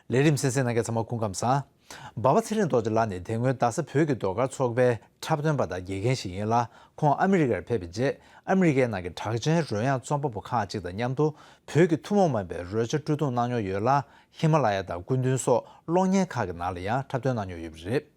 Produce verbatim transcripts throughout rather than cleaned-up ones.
ལས་རིམ་གསན་གཟིགས་གནང་མཁན་ཚང་མ་སྐུ་ཁམས་བཟང་། འབའ་བ་ཚེ་རིང་རྡོ་རྗེ་ལགས་ནི་དེ་སྔོན་རྡ་ས་བོད་ཀྱི་ཟློས་གར་ཚོགས་པའི་འཁྲབ་སྟོན་པ་དང་དགེ་རྒན་ཞིག་ཡིན་ལ། ཁོང་ཨ་མི་རི་ཀར་ཕེབས་པའི་རྗེས་ཨ་མི་རི་ཀའི་ནང་གི་གྲགས་ཅན་རོལ་དབྱངས་རྩོམ་པ་པོ་ཁག་ཅིག་དང་མཉམ་དུ་བོད་ཀྱི་ཐུན་མོང་མ་ཡིན་པའི་རོལ་ཆ་སྤྲོ་བསྡུ་གནང་མྱོང་ཡོད་ལ། ཧི་མ་ལ་ཡ་དང་སྐུ་མདུན་སོགས་གློག་བརྙན་ཁག་གི་ནང་ལ་ཡང་འཁྲབ་སྟོན་གནང་མྱོང་ཡོད་པ་རེད།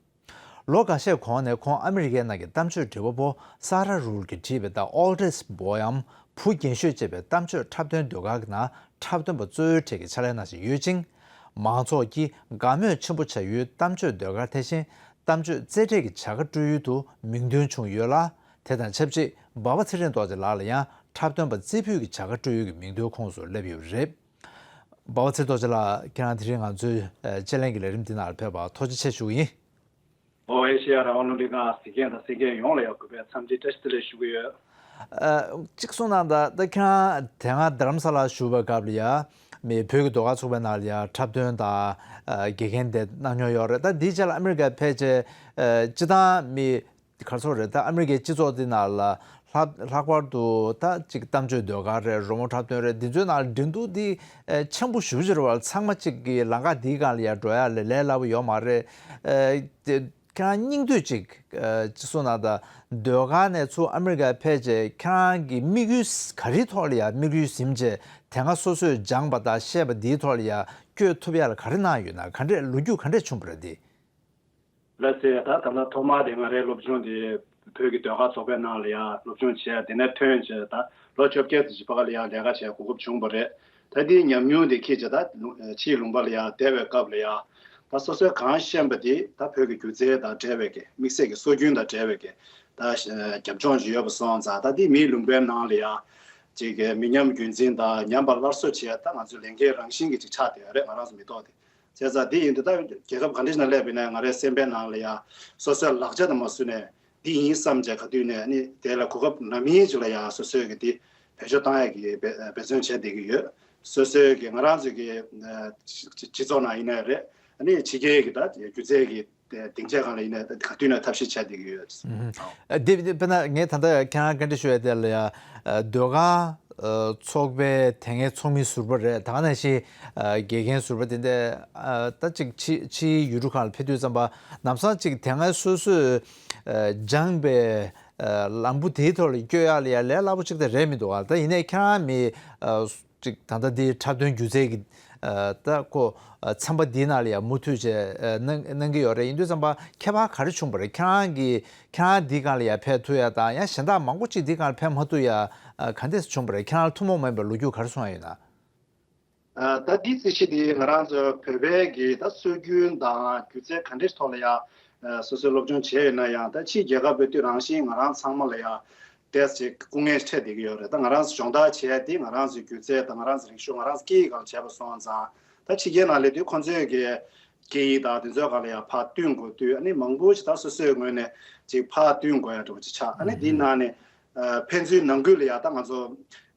ལོ་འགའ་ཤས་གོང་ནས་ཁོང་ཨ་མི་རི་ཀའི་ནང་གི་གཏམ་བརྗོད་འབྲི་བ་པོ་ས་ར་རུལ་གྱིས་བྲིས་པའི་The Oldest Boy འམ་བུ་རྒན་ཤོས་ཅེས་པའི་གཏམ་བརྗོད་འཁྲབ་སྟོན་ཟློས་གར་གྱི་ནང་འཁྲབ་སྟོན་པ་གཙོ་བོའི་གྲས་ཀྱི་ཕྱག་ལས་གནང་བཞིན་ཡོད་ཅིང་། མང་ཚོགས་ཀྱིས་དགའ་མོས་ཆེན་པོ་བྱ་ཡུལ་གཏམ་བརྗོད་ཟློས་གར་དེ་བཞིན་གཏམ་བརྗོད་རྩེད་གྲས་ཀྱི་བྱ་དགའ་སྤྲོད་ཡུལ་དུ་མིང་འདོན་བྱུང་ཡོད་ལ། དེ་དང་ཆབས་ཅིག་འབའ་བ་ཚེ་རིང་རྡོ་རྗེ་ལགས་ལ་ཡང་འཁྲབ་སྟོན་པ་རྩེ་ཕུད་ཀྱི་བྱ་དགའ་སྤྲོད་ཡུལ་གྱི་མིང་ཐོའི་ཁོངས་སུ་སླེབས་ཡོད་པ་རེད། འབའ་བ་ཚེ་རིང་རྡོ་རྗེ་ལགས། ཁྱེད་རང་དེ་རིང་ང་ཚོའི་ཨ་དཔྱད་གླེང་གི་ལས་རིམ་འདི་ནང་ལ་ཕེབས་པར་ཐུགས་རྗེ་ཆེ་ཞུ་གི་ཡིན། ཨོ་ཨེ་ཤེ་ཡ་རང་དབང་རླུང་འཕྲིན་ཁང་གཟིགས་མཁན་དང་གསན་མཁན་ཡོངས་ལ་ཡང་གུས་པའི་འཚམས་འདྲི་བཀྲ་ཤིས་བདེ་ལེགས་ཞུ་གི་ཡོད། ཨ། གཅིག་གསུངས་གནང་དང་། ད་ཁྱེད་རང་དེ་སྔ་རྡ་རམ་ས་ལར་བཞུགས་པའི་སྐབས་ལ་ཡ། མི་བོད་ཀྱི་ཟློས་གར་ཚོགས་པའི་ནང་ལ་ཡ་འཁྲབ་སྟོན་དང་ཨ་དགེ་རྒན་དེ་གནང་མྱོང་ཡོད་རེད། ད་འདིའི་རྗེས་ལ་ཨ་མི་རི་ཀར་ཕེབས་རྗེས་ཨ་སྤྱིར་བཏང་མི་ག་རེ་ཟེར་དགོས་རེད། ད་ཨ་མི་རི་ཀའི་སྤྱི་ཚོགས་འདི་ནང་ལ་ལྷག་ལྷག་པར་དུ་ད་ཅིག་གཏམ་བརྗོད་ཟློས་གར་རེད། རོལ་མོ་འཁྲབ་སྟོན་རེད། འདི་ཚོའི་ནང་ལ་འགྲན་བསྡུར་འདི་ཨ་ཆེན་པོ་ཞེ་པོ་ཅིག་རེད་བ། ཚང་མ་ཅིག་གི་ལམ་ཁ་འདིའི་སྒང་ལ་ཡ་འགྲོ་ཡ་ལས་ལས་སླ་པོ་ཡོད་མ་རེད། ཨ་དེ་ཁྱེད་རང་སྙིང་བསྡུས་ཅིག་ཨ་ཅིག་གསུངས་གནང་དང་། ཟློས་གར་ནས་ཚུར་ཨ་མི་རི་ཀར་ཕེབས་རྗེས་ཁྱེད་རང་གི་དམིགས་ཡུལ་ག་རེའི་ཐོག་ལ་ཡ་དམིགས་ཡུལ་ཟིན་བྱས་དེ་སྔ་སོ་སོས་སྦྱངས་པ་དང་ཤེས་པ་འདིའི་ཐོག་ལ་ཡ་བསྐྱོད་ཐུབ་ཡ་ལ་ག་རེ་གནང་ཡོད་ན། ག་འདྲས་ལོ་རྒྱུས་ག་འདྲས་བྱུང་བ་རེད་འདི། ལགས་སེ། ད་ད་ལྟ་ཐོག་མར་དེ་ང་རའི་སློབ་སྦྱོང་དེ་བོད་ཀྱི་ཟློས་གར་ཚོགས་པའི་ནང་ལ་ཡ་སློབ་སྦྱོང་བྱས། དེ་ནས་ཐོན་བྱས་ད་ལོ་བཅོ་བརྒྱད་ཙམ་ཞིག་བར་ལ་ཡ་ལས་ཀ་བྱས་གོ་སྐབས་བྱུང་བ་རེད། ད་དེའི་ཉམས་མྱོང་དེ་འཁྱེར་བྱས་ད་ཕྱིའི་ལུང་པ་ལ་ཡ་བསྡད་པའི་སྐབས་ལ་ཡ། ད་སོ་སོས་གང་ཤེས་པ་དེ་ད་བོད་ཀྱི་སྒྱུ་རྩལ་དང་འབྲེལ་བའི་གི་དམིགས་བསལ་གྱི་སྲོལ་རྒྱུན་དང་འབྲེལ་བའི་གི་ད་རྒྱབ་ལྗོངས་ཤིག་ཡོད་པ་སོང་ཙང་། ད་དེ་མིའི་ལུང་པའི་ནང་ལ་ཡ་ཅིག་མི་ཉམས་རྒྱུན་འཛིན་དང་ཉམས་པ་སླར་གསོ་བྱེད་ཡ་ད་ང་ཚོའི་ལས་འགན་རང་བཞིན་གྱི་ཅིག་ཆགས་བསྡད་ཡོད་རེད། ང་རང་ཚོ་མི་ཐོག་དེ། བྱས་ཙང་དེ་ཡིན་དུས་ད་རྒྱལ་ཁབ་ག་འདྲ་ཞིག་ནང་སླེབས་པ་ཡིན་ན་ང་རའི་སེམས་པའི་ནང་ལ་ཡ་སོ་སོའི་ལག་ཆ་དང་མ་བཟུང་ནས་འདི་ཡིན་བསམ་བྱས་ག་དུས་ནས་ནི་དེ་ལ་གོ་སྐབས་ནམ་ཡིན་ཅིག་ལ་ཡ་སོ་སོའི་གི་དེ་བེད་སྤྱོད་བཏང་ཡ་གི་འབད་འབད་བརྩོན་བྱས་བསྡད་ཀྱི་ཡོད། སོ་སོའི་གི་ང་རང་ཚོའི་གི་སྤྱི་ཚོགས་ནང་ཡིན་ནའི་རེད། ནི་ཕྱི་རྒྱལ་གི་ད་སྒྱུ་རྩལ་གི་སྡིངས་ཆ་སྒང་ལ་ཡིན་ནའི་ག་དུས་ནས་ཐབས་ཤེས་བྱས་བསྡད་ཀྱི་ཡོད། ཨ། དེ་དེ་དཔེར་ན་ངས་ད་ལྟ་ཁྱེད་རང་བཀའ་འདྲི་ཞུ་ཡ་དེ་ལ་ཡ། ཨ། ཟློས་གར་ཨ་ཚོགས་པའི་དེ་སྔའི་ཚོགས་མི་ཟུར་པ་རེད། ད་ག་ནང་བཞིན་ཨ་དགེ་རྒན་ཟུར་པ་དེ་འདྲ་ཨ་ད་ཅིག་ཕྱི་ཕྱིའི་ཡུལ་གྲུ་ཁག་ལ་ཕེབས་དུས་ཙམ་པ་ལམ་སང་ཅིག་དེ་སྔའི་སོ་སོས་ཨ་སྦྱངས་པའི་ཨ་ལམ་བུ་དེའི་ཐོག་ལ་བསྐྱོད་ཡག་ལ་ཡ་ལས་སླ་པོ་ཅིག་ད་རེད་མི་འདུག་ཨ། ད་ཡིན་ནའི་ཁྱེད་རང་མི་ཨ་ཅིག་ད་ལྟ་འདི་འཁྲབ་སྟོན་སྒྱུ་རྩལ་གྱི་ཨ་ད་ཁོ་ཨ་ཚན་པ་འདིའི་ནང་ལ་ཡང་མུ་མཐུད་བྱས་ཨ་གནང་གནང་གི་ཡོད་རེད། ཡིན་དུས་ཙམ་པ་ཁྱད་པར་ག་རེ་བྱུང་བ་རེད། ཁྱེད་རང་གིས་ཁྱེད་རང་འདིའི་སྒང་ལ་ཡང་ཕེབས་ཐུབ་ཡ་དང་ཡང་གཞན་དག་མང་པོ་ཅིག་འདིའི་སྒང་ལ་ཕེབས་མ་ཐུབ་ཡ་ཨ་ག་འདྲས་བྱུང་བ་རེད། ཁྱེད་རང་ལ་ཐུན་མོང་མ་ཡིན་པའི་ལོ་རྒྱུས་ག་རེ་གསུང་ཡ་ཡོད་ན། ཨ་ད་འདི་རྩིས་གཞི་འདི་ང་རང་ཚོ་བོད་པའི་གི་ད་སྲོལ་རྒྱུན་དང་སྒྱུ་རྩལ་ག་འདྲས་ཐོག་ལ་ཡ་ཨ་སོ་སོའི་སློབ་སྦྱོང་བྱས་ཡོད་ན་ཡང་། ད་ཕྱིའི་རྒྱལ་ཁབ་ཕེབས་དུས་རང་བཞིན་ང་རང་ཚང་མ་ལ་ཡ་ཏོག་ཙམ་སྐུ་ངལ་འཕྲད་བསྡད་ཀྱི་ཡོད་རེད། ད་ང་རང་ཚོ་སྦྱོང་བརྡར་བྱས་ཏེ་ང་རང་ཚོའི་སྒྱུ་རྩལ་དང་ང་རང་ཚོའི་རིག་གཞུང་ང་རང་ཚོའི་སྐད་ཡིག་སྒང་བྱས་པ་སོང་ཙང་། ད་ཕྱི་རྒྱལ་ནང་སླེབས་དུས་ཁོང་ཚོས་ཀྱི་སྐད་ཡིག་དང་དེ་ཚོའི་སྒང་ལ་ཡང་ཕར་བསྟུན་དགོས་དུས། ཨ་ནི་མང་པོ་ཞིག་ད་སོ་སོའི་ངོས་ནས་ཅིག་ཕར་བསྟུན་དགོས་ཡ་འདྲ་བོ་ཅིག་ཆགས། ཨ་ནི་དེའི་ནང་ནས་ཨ་ཕན་ཚུན་ནང་ཁུལ་ལ་ཡང་ད་ང་ཚོ་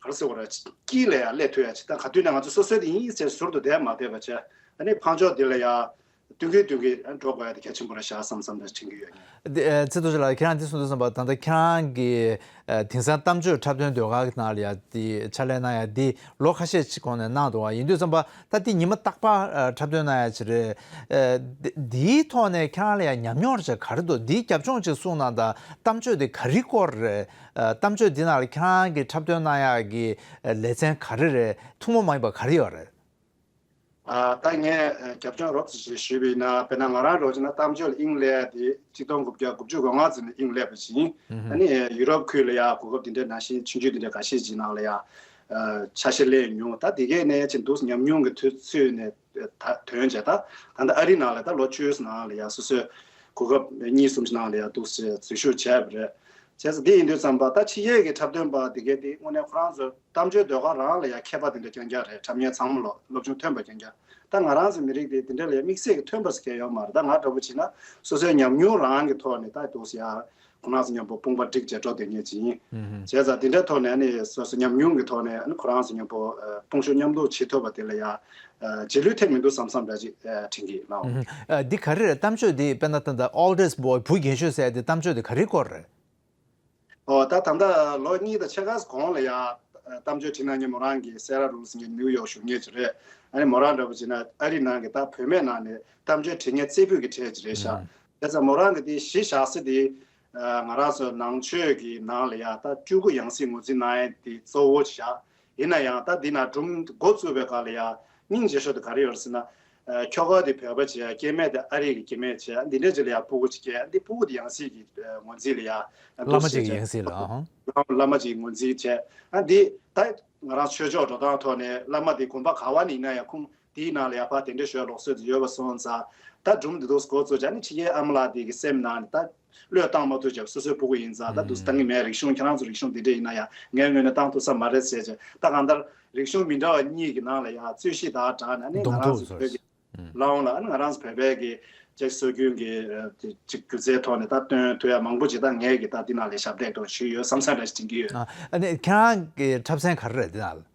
ག་རེ་ཟེར་དགོས་རེད། དཀྱིལ་ལ་ཡང་སླེབས་ཐུབ་ཡ་ཅིག་ད་ག་དུས་ནས་ང་ཚོ་སོ་སོའི་དེ་ཡིན་ཟེར་ཟུར་དུ་བསྡད་མ་བསྡད་པ་བྱས། ཨ་ནི་ཕར་ཕྱོགས་དེ་ལ་ཡང་བསྟུན་གྱིན་བསྟུན་གྱིན་འགྲོ་དགོས་ཡ་དེ་གལ་ཆེན་པོ་རེད་ཤག་བསམ་བསམ་འདྲ་དྲན་གྱི་ཡོད། ཨ་ཚེ་རྡོ་རྗེ་ལགས། ཁྱེད་རང་འདི་གསུང་དུས་ཙམ་པ་ད་ལྟ་ཁྱེད་རང་གི་ཨ་དེང་སང་གཏམ་བརྗོད་འཁྲབ་སྟོན་ཟློས་གར་གྱི་ནང་ལ་ཡ་དེ་ཕྱག་ལས་གནང་ཡ་འདི་ལོ་ཁ་ཤས་ཅིག་གོང་ནས་གནང་འདུག་བ། ཡིན་དུས་ཙམ་པ་ད་འདི་ཉི་མ་རྟག་པར་ཨ་འཁྲབ་སྟོན་གནང་ཡ་ཅིག་རེད། ཨ་འདི་འདིའི་ཐོག་ནས་ཁྱེད་རང་ལ་ཡ་ཉམས་མྱོང་ཅིག་ག་རེ་འདུག་འདིའི་རྒྱབ་ལྗོངས་ཅིག་གསུང་གནང་དང་། གཏམ་བརྗོད་འདི་ག་རེའི་སྐོར་རེད། ཨ་གཏམ་བརྗོད་འདི་ནང་ལ་ཁྱེད་རང་གིས་འཁྲབ་སྟོན་གནང་ཡག་གི་ཨ་ལེ་ཚན་ག་རེ་རེད། ཐུན་མོང་མ་ཡིན་པ་ག་རེ་ཡོད་རེད། ཨ་ད་ངས་རྒྱབ་ལྗོངས་རོབ་ཙམ་ཞིག་ཞུས་པ་ཡིན་ན། དཔེར་ན་ང་རང་འདྲ་བོ་བྱས་ན་གཏམ་བརྗོད་ལ་དབྱིངས་སླེབས་དེ་ཆིག་སྟོང་དགུ་བརྒྱ་དགུ་བཅུ་གོ་ལྔ་ཙམ་ནས་དབྱིངས་སླེབས་པ་བཞིན། ཨ་ནི་ཡུ་རོབ་ཁུལ་ལ་ཡ་གོ་སྐབས་འདི་འདྲའི་ནང་བཞིན་ཆུང་ཆུང་འདི་འདྲའི་འགའ་ཤས་ཅིག་ནང་ལ་ཡ་ཨ་ཆ་ཤས་ལེན་མྱོང་། ད་དེ་གས་ནས་ཅིག་འདུག་ཉམས་མྱོང་གི་དུས་ཚོད་ནས་ད་ཐོན་བྱས། ད་ད་ལྟ་ཨ་རི་ནང་ལ་ད་ལོ་བཅུ་ཙམ་ནང་ལ་ཡ་སོ་སོའི་གོ་སྐབས་གཉིས་གསུམ་ཞིག་ནང་ལ་ཡ་འདུག་སེ་འཛུལ་ཞུགས་བྱས་པ་རེད། བྱས་ཙང་འདི་ཡིན་དུས་ཙམ་པ་ད་ཕྱི་རྒྱལ་གྱི་འཁྲབ་སྟོན་པ་དེ་གས་དེ་དངོས་གནས་ཁོ་རང་ཚོ་གཏམ་བརྗོད་ཟློས་གར་རང་ལ་ཡ་མཁས་པ་དེ་འདྲ་རྐྱང་རྐྱང་རེད། འཁྲབ་མཁན་ཚང་མ་ལོ་སློབ་སྦྱོང་ཐོན་པ་རྐྱང་རྐྱང་། ད་ང་རང་ཚོ་མི་རིགས་དེ་དེ་འདྲ་ལ་ཡ་དམིགས་བསལ་གྱི་ཐོན་པ་ཟེར་མཁན་ཡོད་མ་རེད། ད་ང་འདྲ་བོ་བྱས་ན་སོ་སོའི་ཉམས་མྱོང་རང་གི་ཐོག་ནས་ད་འདུག་སེ་ཡ་ཁོ་རང་ཚོ་མཉམ་པོ་དཔུང་པ་སྒྲིག་བྱས་འགྲོ་བསྡད་མཁན་ཅིག་ཡིན། བྱས་ཙང་དེ་འདྲའི་ཐོག་ནས་ནི་སོ་སོ་ཉམས་མྱོང་གི་ཐོག་ནས་ནི་ཁོ་རང་ཚོ་མཉམ་པོ་ཨ་དཔུང་ཤུགས་མཉམ་འདུས་བྱེད་ཐུབ་པ་དེ་ལ་ཡ་ཨ་རྗེས་ལུས་ཐེབས་མི་འདུག་བསམ་བསམ་འདྲ་ཅིག་ཨ་དྲན་གྱི་ལགས། ཨ་འདི་ག་རེ་རེད། གཏམ་བརྗོད་འདི་དཔེར་ན་ད་ལྟ་oldest boy བུ་རྒན་ཤོས་ཟེར་ཡ་དེ་གཏམ་བརྗོད་དེ་ག་རེའི་སྐོར་རེད། ཨོ་ད་ད་ལྟ་ལོ་གཉིས་དང་ཕྱེད་ཀ་གོང་ལ་ཡ་ གཏམ་བརྗོད་བྲིས་གནང་མཁན་མོ་རང་གི་སེ་ར་རུ་ཟེར་མཁན་ནིའུ་ཡོག་བཞུགས་མཁན་ཅིག་རེད། ཨ་ནི་མོ་རང་འདྲ་པོ་བྱས་ན་ཨ་རི་ནང་གི་ད་བུད་མེད་ནང་ནས་གཏམ་བརྗོད་བྲིས་མཁན་རྩེ་ཕུད་ཀྱི་གྲས་ཅིག་རེད་ཤག་ཨུམ། བྱས་ཙང་མོ་རང་གི་དེ་གཞི་བཞག་ས་དེ་ང་རང་ཚོ་ནང་ཆོས་ཀྱི་ནང་ལ་ཡ་ད་སྤྲུལ་སྐུ་ཡང་སྲིད་ངོས་འཛིན་གནང་ཡས་དེ་གཙོ་བོ་ཅིག་ཤག་ཡིན་ན་ཡང་ད་འདི་ན་སྒྲུང་འགོ་བཙུགས་པའི་སྐབས་ལ་ཡ་སྙིང་རྗེ་ཤོས་དེ་ག་རེ་ཡོད་རེད་ཟེར་ན། ཨ། ཁྱོ་ག་དེ་བོད་པ་བྱས། སྐྱེ་དམན་དེ་ཨ་རི་གི་སྐྱེ་དམན་བྱས། འདི་འདྲ་ཅིག་ལ་ཡང་སྤུ་གུ་ཅིག་སྐྱེས། འདི་སྤུ་གུ་དེ་ཡང་སྲིད་ཀྱི་ངོས་འཛིན་ལ་ཡང་བླ་མ་གཅིག་གི་ཡང་སྲིད་ལ། ཨ་ཧང་། བླ་མ་གཅིག་གི་ངོས་འཛིན་བྱས། ཨ། འདི་ད་ང་རང་ཆོས་ཕྱོགས་འགྲོ་སྟངས་ཐོག་ནས་བླ་མ་དེ་དགོན་པ་ག་བ་ནས་ཡིན་ན་ཡང་ཁུངས་དེའི་ནང་ལ་ཡང་ཕར་དེ་འདྲ་ཞུ་ཡ་ལུགས་སྲོལ་དེ་ཡོད་པ་སོང་ཙང་། ད་སྒྲུང་འདི་འདུག་འགོ་བཙུགས་བྱས་ནས་ཕྱི་རྒྱལ་ཨ་མ་ལགས་དེ་གི་སེམས་ནང་ནས་ད་བློས་བཏང་མ་ཐུབ་བྱས། སོ་སོའི་སྤུ་གུ་ཡིན་ཙང་ད་འདུག་སེ་བཏང་གི་མེད། རིག་གཞུང་ཁྱེད་རང་ཚོ་རིག་གཞུང་འདི་འདྲ་ཡིན་ན་ཡང་ངའི་ངོས་ནས་བཏང་ཐུབ་ས་མ་རེད་ཟེར་བྱས། ད་གང་ལྟར་རིག་གཞུང་མི་འདྲ་བ་གཉིས་ཀྱི་ནང་ལ་ཡང་རྩོད་གཞི་དང་སྦྲགས་ནས་ཨ་ནི་ང་རང་ཚོ་བོད་ཀྱི་ལ་འོང་ལ། ཨ་ནི་ང་རང་ཚོ་བོད་པའི་གི་ཅིག་སྲོལ་རྒྱུན་གྱི་ཨ་ཅིག་སྒྱུ་རྩལ་ཐོག་ནས་ད་སྟོན་ཐུབ་ཡ་མང་པོ་ཅིག་ད་ངས་ཀྱི་ད་འདི་ནང་ལ་ཞབས་འདེགས་ཐོག་ཞུས་ཡོད་བསམ་བསམ་འདྲ་ཞིག་དྲན་གྱི་ཡོད། ཨ། ཨ་ནི་ཁྱེད་རང་གི་འཁྲབ་ཚན་ག་རེ་རེད་འདི་ནང་ལ།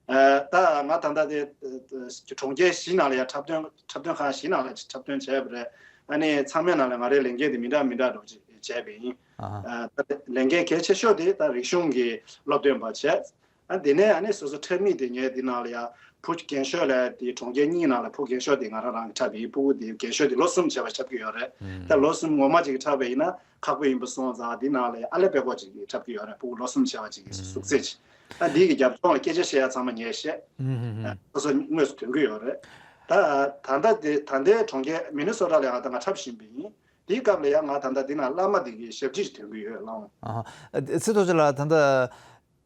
ཨ། ད་ང་ད་ལྟ་དེ་ཨ་གྲོང་ཁྱེར་བཞི་ནང་ལ་ཡང་འཁྲབ་སྟོན་འཁྲབ་སྟོན་ཁང་བཞི་ནང་ལ་འཁྲབ་སྟོན་བྱས་པ་རེད། ཨ་ནི་ཚང་མའི་ནང་ལ་ང་རའི་ལས་འགན་དེ་མི་འདྲ་མི་འདྲ་འདྲ་བོ་ཅིག་བྱས་པ་ཡིན། ཨ་ཧ། ཨ། ད་ལས་འགན་གལ་ཆེ་ཤོས་དེ་ད་རིག་གཞུང་གི་སློབ་སྟོན་པ་བྱས། ཨ། དེ་ནས་ཨ་ནི་སོ་སོ་འཁྲབ་མི་དེ་ངས་འདི་ནང་ལ་ཡང་བུ་རྒན་ཤོས་ལ་དེ་གྲོང་ཁྱེར་གཉིས་ནང་ལ་བུ་རྒན་ཤོས་དེ་ང་རང་རང་གིས་འཁྲབ་པ་ཡིན། སྤུ་གུ་དེ་རྒན་ཤོས་དེ་ལོ་གསུམ་བྱས་པ་འཁྲབ་ཀྱི་ཡོད་རེད། ཨུམ། ད་ལོ་གསུམ་ངོ་མ་ཅིག་འཁྲབ་པ་ཡིན་ན་ཁག་པོ་ཡིན་པ་སོང་ཙང་འདི་ནང་ལ་ཡང་ཨ་ལེ་པད་ཀོ་ཅིག་འཁྲབ་ཀྱི་ཡོད་རེད། སྤུ་གུ་ལོ་གསུམ་བྱས་པ་ཅིག་གི་གཟུགས་ཚད་ཅིག་ཨ། འདི་གི་རྒྱབ་ལྗོངས་ལ་སྐད་ཆ་བཤད་ཡ་ཚང་མ་ངས་བཤད། ཨུམ་ཧུམ་ཧུམ། སོ་སོ་དངོས་སུ་ཐོན་གྱི་ཡོད་རེད། ད་ད་ལྟ་དེ་ད་ལྟའི་གྲོང་ཁྱེར་མི་ནི་སོ་ཊ་ལ་ཡང་ད་ང་འཁྲབ་བཞིན་པ་ཡིན། དེའི་སྐབས་ལ་ཡང་ང་ད་ལྟ་འདི་ན་བླ་མ་དེ་གི་ཞབས་ཕྱི་ཞིག་ཐོན་གྱི་ཡོད་ལགས། ཨ། ཚེ་རྡོ་རྗེ་ལགས། ད་ལྟ་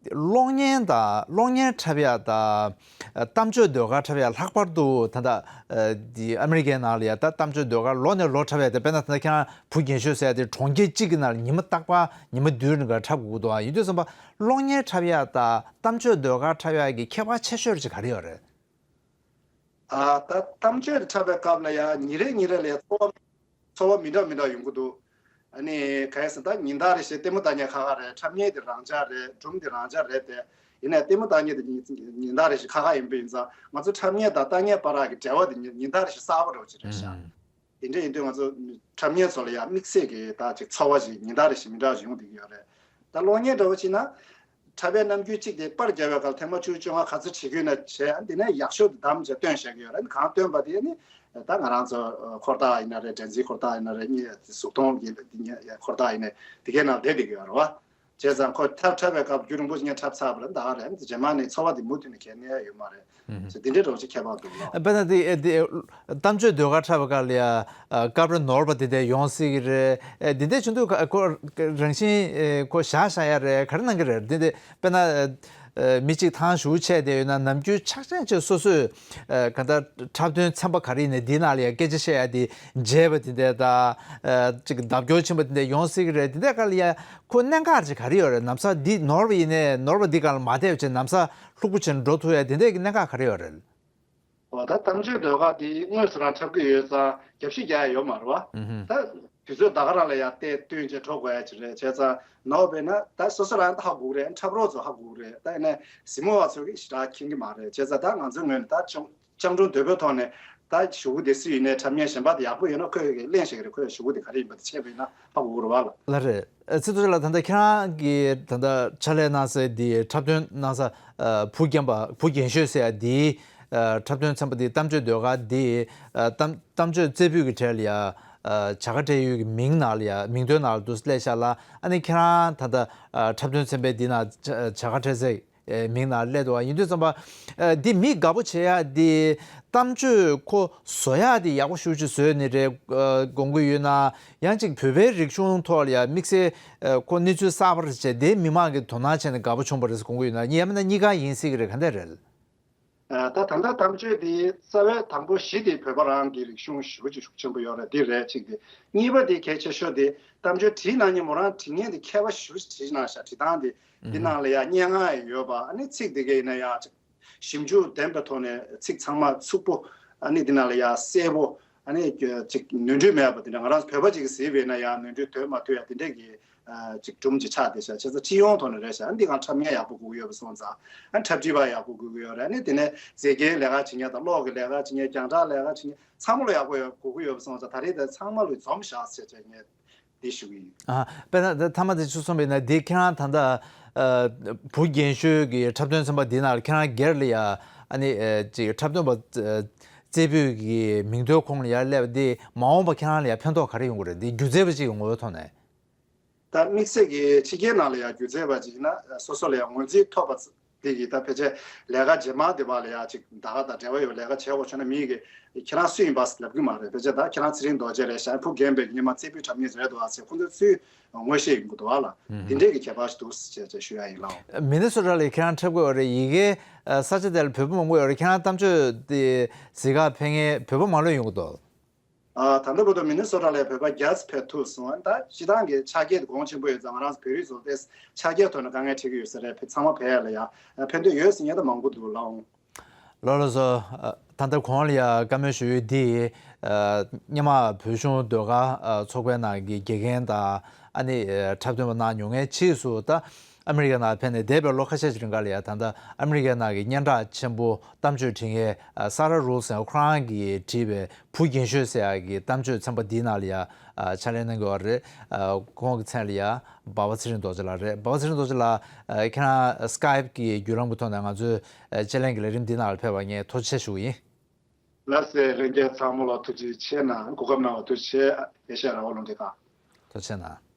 གློག་བརྙན་དང་གློག་བརྙན་འཁྲབ་ཡ་དང་གཏམ་བརྗོད་ཟློས་གར་འཁྲབ་ཡ་ལྷག་པར་དུ་ད་ལྟ་འདི་ཨ་མི་རི་ཀའི་ནང་ལ་ཡ་ད་གཏམ་བརྗོད་ཟློས་གར་ལོ་ནས་ལོ་འཁྲབ་ཡ་དེ། དཔེར་ན་ད་ལྟ་ཁྱེད་རང་བུ་རྒན་ཤོས་ཟེར་ཡ་དེ་གྲོང་ཁྱེར་གཅིག་གི་ནང་ལ་ཉི་མ་རྟག་པར་ཉི་མ་བདུན་རིང་ག་འཁྲབ་དགོས་འདུག་ཨ། ཡིན་དུས་ཙམ་པ་གློག་བརྙན་འཁྲབ་ཡ་དང་གཏམ་བརྗོད་ཟློས་གར་འཁྲབ་ཡ་གི་ཁྱད་པར་ཆེ་ཤོས་ཅིག་ག་རེ་ཡོད་རེད། ཨ། ད་གཏམ་བརྗོད་འཁྲབ་པའི་སྐབས་ལ་ཡང་ཉིན་རེ་ཉིན་རེ་ལ་ཡང་ཚོར་བ་ཚོར་བ་མི་འདྲ་མི་འདྲ་ཡོང་གི་འདུག་ཨ་ནི་ག་རེ་ཟེར་ན་ད་ཉིན་ལྟར་རེ་བཞིན་ལྟད་མོ་ལྟ་མཁན་ཁག་ཁག་རེད། འཁྲབ་མཁན་དེ་རང་འཇགས་རེད། སྒྲུང་དེ་རང་འཇགས་རེད་དེ། ཡིན་ནའི་ལྟད་མོ་ལྟ་མཁན་དེ་ཉིན་ཉིན་ལྟར་རེ་བཞིན་ཁག་ཁག་ཡིན་པ་ཡིན་ཙང་། ང་ཚོ་འཁྲབ་མཁན་དང་ལྟ་མཁན་བར་གྱི་འབྲེལ་བ་དེ་ཉིན་ཉིན་ལྟར་རེ་བཞིན་གསར་པ་འདྲ་བོ་ཅིག་རེད་ཤག་ཨུམ། དེ་འདྲ་ཡིན་དུས་ང་ཚོ་འཁྲབ་མཁན་ཚོ་ལ་ཡང་དམིགས་བསལ་གྱི་ད་ཅིག་ཚོར་བ་ཞིག་ཉིན་ལྟར་རེ་བཞིན་མི་འདྲ་བ་ཞིག་ཡོང་བསྡད་ཀྱི་ཡོད་རེད། ད་གློག་བརྙན་འདྲ་བོ་བྱས་ན། འཁྲབ་པའི་རྣམ་འགྱུར་གཅིག་དེ་པར་རྒྱབ་པའི་སྐབས་ཐེངས་མ་བཅུ་བཅོ་ལྔ་ག་ཚོད་བྱེད་ཀྱི་ཡོད་ན་བྱས། འདི་ནས་ཡག་ཤོས་དེ་བདམས་བྱས་སྟོན་བཞག་གི་ཡོད་རེད། གང་སྟོན་པ་དེ་ནི་ད་ང་རང་ཚོ་འཁོར་ཐག་ཡིན་ན་རེད། སྒྲ་འཛིན་འཁོར་ཐག་ཡིན་ན་རེད། གཟུགས་མཐོང་གི་འཁོར་ཐག་ཡིན་ན་དེ་གའི་ནང་བསྡད་བསྡད་ཀྱི་ཡོད་རེད་བ། བྱས་ཙང་ཁོ་འཁྲབ་འཁྲབ་པའི་སྐབས་རྒྱུན་རིང་པོ་ཞིག་ངས་འཁྲབ་ཚར་བ་རེད། ད་ག་རེད། རྗེས་མ་ནས་ཚོར་བ་དེ་མུ་མཐུད་ནས་གས་ནས་ཡོད་མ་རེད། ཨུ་ཧུམ། དེ་འདྲའི་འདྲ་བོ་ཅིག་ཁྱད་པར་འདུག་ལགས། དཔེར་ན་དེ་ཨེ་དེ་གཏམ་བརྗོད་ཟློས་གར་འཁྲབ་པའི་སྐབས་ལ་ཡ་ཨ་སྐབས་རེ་ནོར་བ་དེ་འདྲ་ཡོང་སྲིད་ཀྱི་རེད། ཨེ་དེ་འདྲ་བྱུང་དུས་ཁོ་རང་བཞིན་ཨེ་ཁོ་བཞག་བཞག་ཡ་རེད། ག་རེ་གནང་གི་རེད། དེ་འདྲ་དཔེར་ན་ཨེ་མི་གཅིག་ཐང་ཞུ་བྱས་བསྡད་ཡོད་ན། ནམ་རྒྱུན་ཆགས་ཆགས་བྱས་སོ་སོས་ཨེ་ག་ད་འཁྲབ་སྟོན་ཚན་པ་ག་རེ་ཡིན་ནའི་འདི་ནང་ལ་ཡ་སྐད་ཆ་བཤད་ཡ་དེ་བརྗེད་པ་དེ་འདྲ་དང་། ཨེ་ཅིག་ལྡབ་སྐྱོར་ཕྱིན་པ་དེ་འདྲ་ཡོང་སྲིད་ཀྱི་རེད། དེ་འདྲའི་སྐབས་ལ་ཡ་ཁོ་གནད་འགག་ཅིག་ག་རེ་ཡོད་རེད། ལམ་སང་འདི་ནོར་བ་ཡིན་ནའི་ནོར་བ་འདི་སྒང་ལ་མ་བསྡད་བྱས་ལམ་སང་ལྷུག་པོ་བྱས་ནས་འགྲོ་ཐུབ་ཡ་དེ་འདྲའི་གི་གནད་འགག་ག་རེ་ཡོད་རེད། འོ་ད་གཏམ་བརྗོད་ཟློས་གར་འདི་དངོས་སུ་རང་འཁྲབ་ཀྱི་ཡོད་ཙང་རྒྱབ་བཤིག་རྒྱག་ཡ་ཡོད་མ་རེད་བ། ཨུ་ཧུམ། ད་དུས་ཚོད་ད་ག་རང་ལ་ཡ་བལྟས་སྟོན་བྱས་འགྲོ་དགོས་ཡ་ཅིག་རེད། བྱས་ཙང་ནོར་བ་ཡིན་ན་ད་སོ་སོ་རང་ད་ཧ་གོ་གི་རེད། འཁྲབ་རོགས་ཚོ་ཧ་གོ་གི་རེད། ད་ཡིན་ནའི་གཟིགས་མོ་བ་ཚོ་གིས་ཞེ་དྲག་མཁྱེན་གྱི་མ་རེད། བྱས་ཙང་ད་ང་ཚོའི་ངོས་ནས་ད་ཅུང་སྤྱང་གྲུང་དོད་པོའི་ཐོག་ནས་ད་ཞུ་གུ་དེ་སུ་ཡིན་ནའི་འཁྲབ་མཁན་གཞན་པ་དེ་ཡག་པོ་ཡོད་ན་ཁོས་གི་གླེང་བཞག་གི་རེད། ཁོས་ཞུ་གུ་དེ་ག་རེ་ཡིན་པ་དེ་ཤེས་པ་ཡིན་ན་ཧ་གོ་གི་རེད་བ་ལགས། ལགས་རེད། ཨ་ཚེ་རྡོ་རྗེ་ལགས། ད་ལྟ་ཁྱེད་རང་གིས་ད་ལྟ་ཕྱག་ལས་གནང་སའི་འདི་འཁྲབ་སྟོན་གནང་ས་ཨ་བུ་རྒན་པ་བུ་རྒན་ཤོས་ཟེར་ཡ་འདིའི་ཨ་འཁྲབ་སྟོན་ཚན་པ་འདི་གཏམ་བརྗོད་ཟློས་གར་འདི་ཨ་གཏམ་གཏམ་བརྗོད་རྩེ་ཕུད་ཀྱི་གྲས་ལ་ཡ་ཨ་བྱ་དགའ་སྤྲད་ཡུལ་གྱི་མིང་ནང་ལ་ཡ་མིང་ཐོའི་ནང་ལ་འདུག་སླེབས་ཤག་ལགས། ཨ་ནི་ཁྱེད་རང་ད་ལྟ་ཨ་འཁྲབ་སྟོན་ཚན་པའི་འདི་ནང་བྱ་བྱ་དགའ་སྤྲད་སའི་ཨེ་མིང་ནང་སླེབས་འདུག་བ། ཡིན་དུས་ཙམ་པ་ཨེ་འདི་མི་དགའ་པོ་བྱེད་ཡ་འདི་གཏམ་བརྗོད་ཁོ་བཟོ་ཡ་འདི་ཡག་པོ་ཞེ་པོ་ཅིག་བཟོས་ནི་རེད་ཨེ་དགོངས་ཀྱི་ཡོད་ན། ཡང་ཅིག་བོད་པའི་རིག་གཞུང་ཐོག་ལ་ཡ་དམིགས་བསལ་ཨེ་ཁོ་གནས་ཚུལ་གསར་པ་རེ་བྱས་དེ་མི་མང་གིས་དོ་སྣང་བྱས་ནས་དགའ་པོ་བྱུང་བ་རེད་ཟེར་དགོངས་ཀྱི་ཡོད་ན། ཡང་མིན་ན་གཉིས་ཀ་ཡིན་སྲིད་ཀྱི་རེད། ག་འདྲ་རེད། ཨ་ད་ད་ལྟ་གཏམ་བརྗོད་འདི་རྩ་བའི་དང་པོ་གཞི་དེ་བོད་པ་རང་གི་རིག་གཞུང་ཞེ་པོ་ཅིག་ཤུགས་ཆེན་པོ་ཡོད་རེད། འདི་རེད་གཅིག་དེ། གཉིས་པ་དེ་གལ་ཆེ་ཤོས་དེ་གཏམ་བརྗོད་བྲིས་གནང་མཁན་མོ་རང་བྲིས་མཁན་དེ་མཁས་པ་ཞེ་པོ་ཅིག་བྲིས་གནང་ཤག་བྲིས་སྟངས་དེ་འདི་ནང་ལ་ཡ་སྙན་ངག་ཡང་ཡོད་པ། ཨ་ནི་ཚིག་དེ་གའི་ཡིན་ན་ཡང་ཅིག་ཞིབ་འཇུག་ལྡན་པའི་ཐོག་ནས་ཚིག་ཚང་མ་ཚུགས་པོ། ཨ་ནི་འདི་ནང་ལ་ཡ་གསལ་པོ། ཨ་ནི་ཅིག་ནོར་འཁྲུལ་མེད་པ། དེ་འདྲ་ང་རང་ཚོ་བོད་པ་ཅིག་གིས་གཟིགས་པ་ཡིན་ན་ཡང་ནོར་འཁྲུལ་དོད་མ་དོད་ཡ་དེ་འདྲས་ཀྱི་ཨ་ཅིག་སྒྲུང་ཅིག་ཆགས་བསྡད་ཤག་བྱས་ཙང་སྤྱི་ཡོངས་ཐོག་ནས་རེད་ཤག་ཨ་འདི་གང་འཁྲབ་མཁན་ཡག་པོ་དགོས་ཀྱི་ཡོད་པ་སོང་ཙང་། ཨ་འཁྲབ་ཁྲིད་པ་ཡག་པོ་དགོས་ཀྱི་ཡོད་རེད། ཨ་ནི་དེ་ནས་མཛེས་རྒྱན་ལས་ཀ་བྱེད་མཁན་དང་གློག་གི་ལས་ཀ་བྱེད་མཁན། རྒྱང་བསྒྲགས་ལས་ཀ་བྱེད་མཁན་ཚང་མ་ལ་ཡག་པོ་ཡོད་དགོས་ཀྱི་ཡོད་པ་སོང་ཙང་། ད་རེས་དེ་ཚང་མ་ལ་འཛོམས་ཤག་ཟེར་བྱས་ངས་ འདི་ཞུ་གི་ཡིན། ཨ། དཔེར་ན་ད་མཐའ་མ་དེ་ཚོ་གསུངས་པ་ཡིན་ན། འདི་ཁྱེད་རང་ད་ལྟ་ཨ་བུ་རྒན་ཤོས་ཀྱི་འཁྲབ་སྟོན་ཚན་པ་འདི་ནང་ལ་ཁྱེད་རང་སྒེར་ལ་ཡ་ཨ་ནི་ཨ་ཅིག་འཁྲབ་སྟོན་པ་ཨ་རྩེ་ཕུད་ཀྱི་མིང་ཐོའི་ཁོངས་ལ་ཡར་སླེབས་པ་འདི་མ་འོངས་པ་ཁྱེད་རང་ལ་ཡ་ཕན་ཐོགས་ག་རེ་ཡོང་གི་རེད། འདི་སྒྱུ་རྩལ་པ་ཅིག་གི་ངོ་བོའི་ཐོག་ནས། ད་དམིགས་བསལ་གྱི་ཕྱི་རྒྱལ་ནང་ལ་ཡང་སྒྱུ་རྩལ་པ་ཅིག་ཡིན་ན་སོ་སོ་ལ་ཡང་ངོས་འཛིན་ཐོབ་པ་དེ་གིས། ད་ཕལ་ཆེར་ལས་ཀ་རྗེས་མ་དེ་བ་ལ་ཡང་ཅིག་ད་ག་དང་འབྲེལ་བ་ཡོད་ལས་ཀ་བྱེད་དགོས་བྱུང་ན། མི་གིས་ཁྱེད་རང་སུ་ཡིན་པ་ལབ་གི་མ་རེད། ཕལ་ཆེར་ད་ཁྱེད་རང་ཚེ་རིང་རྡོ་རྗེ་རེད་ཤག་བུ་རྒན་པའི་སྔོན་མ་རྩེ་ཕུད་འཁྲབ་མཁན་རེད་འདུག་ཨ་ཟེར། ཁོང་ཚོའི་ཚུལ་ངོ་ཤེས་ཡོང་གི་འདུག་ཨ་ལ། ཨུམ། དེ་འདྲས་ཀྱི་ཁྱད་པར་ཞིག་འདུག་ཟེར་བྱས་བྱས་ཞུ་ཡ་ཡིན་ལགས། མི་ནི་སོ་ཊ་ལ་ཁྱེད་རང་འཁྲབ་དགོས་ཡོད་རེད། ཡ་གིའི་ས་ཆ་དེ་ལ་བོད་པ་མང་པོ་ཡོད་རེད། ཁྱེད་རང་གཏམ་བརྗོད་དེ་གཟིགས་ག་ཕེབས་མཁན་བོད་པ་མང་ལོས་ཡོང་གི་འདུག་ཨ། ད་ལྟ་བར་དུ་མི་ནི་སོ་ཊ་ལ་བོད་པ་བརྒྱ་ཙམ་ཕེབས་ཐུབ་སོང་། ད་སྤྱི་བཏང་གི་ཆ་རྐྱེན་དེ་གོང་ཆེན་པོ་ཡོད་ཙང་། ང་རང་ཚོ་བོད་རིགས་ཚོ་དེ་ཆ་རྐྱེན་ཐོག་ནས་དཀའ་ངལ་འཕྲད་ཀྱི་ཡོད་ས་རེད། ཚང་མ་ཕེབས་ཡ་ལ་ཡ་ཕན་ཐོགས་ཡོད་ཟེར་མཁན་ད་མང་པོ་འདུག་ལགས། ལགས་ལགས་སོ། ཨ། ད་ལྟ་གོང་ལ་ཡ་བཀའ་མོལ་ཞུ་ཡུལ་འདི་ཨ་སྔོན་མ་བོད་གཞུང་ཟློས་གར་ཨ་ཚོགས་པའི་ནང་གི་དགེ་རྒན་དང་ཨ་ནི་ཨ་འཁྲབ་སྟོན་པ་གནང་མྱོང་མཁན་ཕྱིས་སུ་ད་ཨ་མི་རི་ཀའི་ནང་ཕེབས་ནས་འདས་པའི་ལོ་ཁ་ཤས་ཀྱི་རིང་ག་ལ་ཡ་ད་ལྟ་ཨ་མི་རི་ཀའི་ནང་གི་སྙན་གྲགས་ཆེན་པོ་གཏམ་བརྗོད་འབྲི་མཁན་ཨ་ས་ར་རུལ་ཟེར་ཁོ་རང་གིས་བྲིས་པའི་བུ་རྒན་ཤོས་ཟེར་ཡག་གི་གཏམ་བརྗོད་ཚན་པ་འདིའི་ནང་ལ་ཡ་ཨ་ཕྱག་ལས་གནང་གི་ཡོད་རེད། ཨ་ཁོང་གི་མཚན་ལ་ཡ་འབའ་པ་ཚེ་རིང་རྡོ་རྗེ་ལགས་རེད། འབའ་པ་ཚེ་རིང་རྡོ་རྗེ་ལགས། ཨ་ཁྱེད་རང་སི་ཀའེབ་གི་བརྒྱུད་ལམ་གྱི་ཐོག་ནས་ང་ཚོའི་ཨ་དཔྱད་གླེང་གི་ལས་རིམ་འདི་ནང་ལ་ཕེབས་པར་ངས་ཐུགས་རྗེ་ཆེ་ཞུ་གི་ཡིན། ལགས་སེ། ལྷན་རྒྱས་ཚང་མ་ལ་ཐུགས་རྗེ་ཆེ་གནང་། གོ་སྐབས་གནང་བ་ཐུགས་རྗེ་ཆེ། ཨེ་ཤ་ཡ་རང་དབང་རླུང་འཕྲིན་ཁང་། ཐུགས་རྗེ་གནང་།